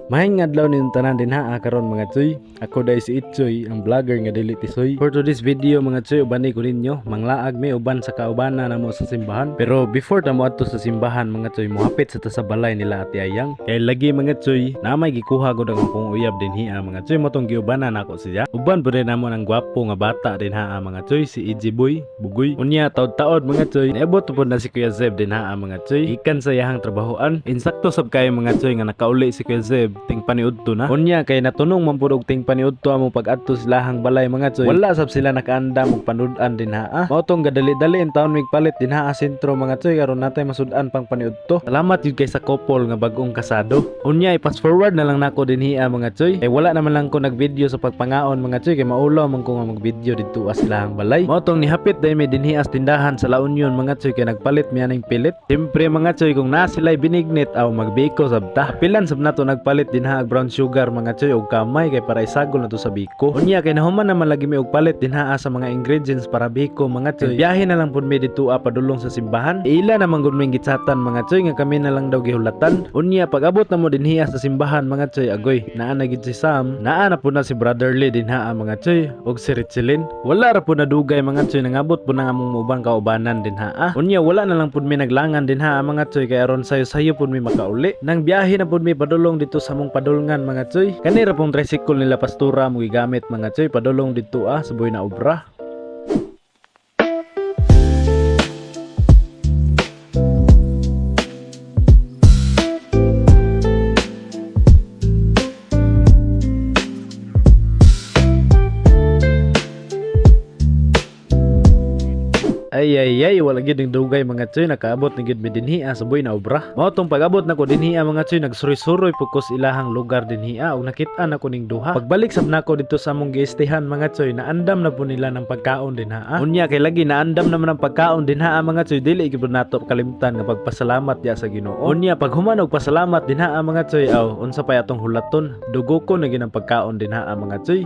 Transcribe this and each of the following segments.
Maayong adlaw ninyong tanan dinha karon, mga tsoy. Ako diay si Itchoy, ang vlogger nga dili tisoy. For today's video, mga tsoy, ubani ko ninyo, manglaag mi uban sa kaubana namo sa simbahan. Pero before ta moadto sa simbahan, mga tsoy, mohapit sa ta sa balay nila Ate Ayang. Kay lagi, mga tsoy, na may gikuha gud ang akong uyab dinhi, mga tsoy, mao tong giubana nako siya. Uban pud namo ng gwapo nga bata dinha, mga tsoy, si EJ Boy, Bugoy. Unya taod-taod, mga tsoy, niabot pud na si Kuya Zeb dinha, mga tsoy. Gikan sa iyahang trabahoan. Insakto sab kayo, mga tsoy, nga nakauli si Kuya Zeb ting paniudto na. Unya kay natunong man pud og ting paniudto among pag-adto sa ilahang balay, mga tsoy. Wala sab sila nakaandam og panud-an dinha. Mao tong gadali-dali in taon mig palit dinha sentro, mga tsoy, aron natay masud-an pang paniudto. Salamat jud kay sa couple nga bag-ong kasado. Unya i-fast forward na lang nako dinhi, mga tsoy. Kay wala naman lang ko nag-video sa pagpangaon, mga tsoy, kay maulaw man ko nga mag-video didto sa ilahang balay. Mao tong nihapit dahil mi dinhi sa tindahan sa La Union, mga tsoy, kay nagpalit mi aning pilit. Siyempre, mga tsoy, kung na sila'y binignit aw magbiko sab ta. Pilan sab nato nagpalit dinha og brown sugar, mga tsoy, og kamay kay para isagol na to sa biko. Unya kay nahuman naman lagi mi og palit dinha sa mga ingredients para biko, mga tsoy. Biyahe na lang pud mi didto padulong sa simbahan. Ila naman gud ming gitsatan, mga tsoy, nga kami na lang daw gihulatan. Unya pag-abot na mo dinhi sa simbahan, mga tsoy, agoy, naa na gid si Sam, naa na pud na si Brother Lee dinha, mga tsoy, og si Richelin. Wala ra pud nadugay, mga tsoy, nangabot pud na among ubang kaubanan dinha. Unya wala na lang pud mi naglangan dinha, mga tsoy, kay aron sayo-sayo pud mi makauli. Nang biyahe na pud mi padulong didto sa among padulngan, mga tsoy. Kani ra pong tricycle nila pastora mo gigamit, mga tsoy, padulong didto sa Buenaobra. Ay ay ay, wala gid ning dugay, mga tsoy, nakaabot na gid mi dinhi sa Buenaobra. Mao tong pag-abot nako dinhi, mga tsoy, nagsuroy-suroy pud ko sa ilahang lugar dinhi ug nakit-an nako ning duha. Pagbalik sab nako didto sa among giestehan, mga tsoy, naandam na po nila ng pagkaon dinha. Unya kay lagi naandam naman ang pagkaon dinha, mga tsoy, dili gyud nato kalimtan nga pagpasalamat diya sa Ginoo. Unya pag human og pasalamat dinha, mga tsoy, aw unsa pa atong hulaton, dugo ko na gid ang pagkaon dinha, mga tsoy.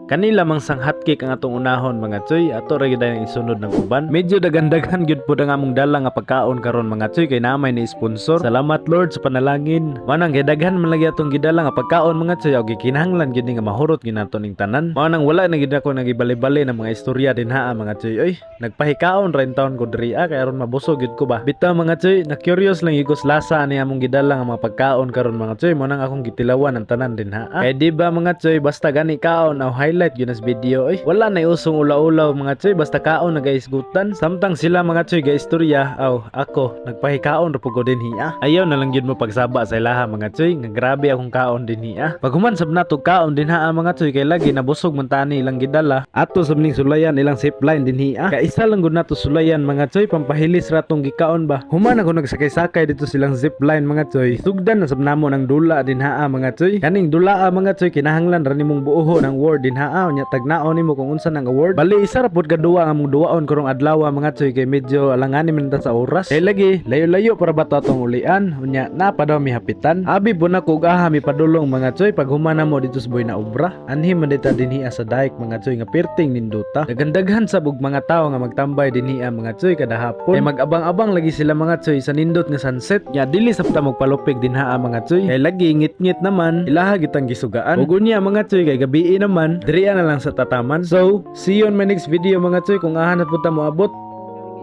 Kanila mang sang hotcake ang atong unahon, mga tsoy, ato ra gyud ang isunod ng uban. Medyo daghan-daghan gyud pud ang among dala nga pagkaon karon, mga tsoy, kay namay ni sponsor. Salamat, Lord, sa panalangin. Mao nang kay daghan man lagi atong gidala nga pagkaon, mga tsoy, og gikinahanglan gyud ni nga mahurot gyud nato ning tanan. Mao nang wala na gyud ako nagibali-bali ng mga istorya dinha, mga tsoy. Oy, nagpahikaon ra taon ko diri kay aron mabusog gyud ko ba. Bitaw, mga tsoy, na curious lang gyud ko sa lasa ani among gidala nga mga pagkaon karon, mga tsoy. Mao nang akong gitilawan ang tanan dinha. Kay di ba, mga tsoy, basta gani kaon aw highlight gyud nas video oy. Wala na usong ulaw-ulaw, mga tsoy, basta kaon nagaisgutan. Samtang sila, mga tsoy, gaistorya, aw ako nagpahikaon ra pud ko dinhi. Ayaw na lang gyud mo pagsaba sa ilaha, mga tsoy, nga grabe akong kaon dinhi. Paghuman sab nato kaon dinha, mga tsoy, kay lagi nabusog man tani ilang gidala. Ato sab ning sulayan ilang zipline dinhi. Kay isa lang gud nato sulayan, mga tsoy, pampahilis ra tong gikaon ba. Human ako nagsakay-sakay didto silang zipline, mga tsoy. Sugdan na sab namo ng dula dinha, mga tsoy. Kaning dula, mga tsoy, kinahanglan ra nimong buoho ng word dinha, unya tagnaon nimo kung unsa nang award. Bali isa ra pud kaduwa nga among duwaon karong adlaw, mga tsoy, kay medyo alanganin man ta sa oras. Kay lagi layo-layo para ba to atong ulian, unya na pa daw mihapitan. Abi po na kog aha mi padulong, mga tsoy, pag human mo didto sa Buenaobra. Anhi man dita dinhi sa dike, mga tsoy, nga perting nindota. Daghan-daghan sab og mga tawo nga magtambay dinhi, mga tsoy, kada hapon. Kay mag-abang-abang lagi sila, mga tsoy, sa nindot nga sunset. Nya dili sab ta magpalupig dinha, mga tsoy. Kay lagi ngit-ngit naman ilaha gitang gisugaan. Ug unya, mga tsoy, kay gabii naman, diri na lang sa tataman. So, see you on my next video, mga tsoy, kung aha na pud ta moabot.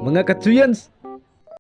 Mga katsuyans!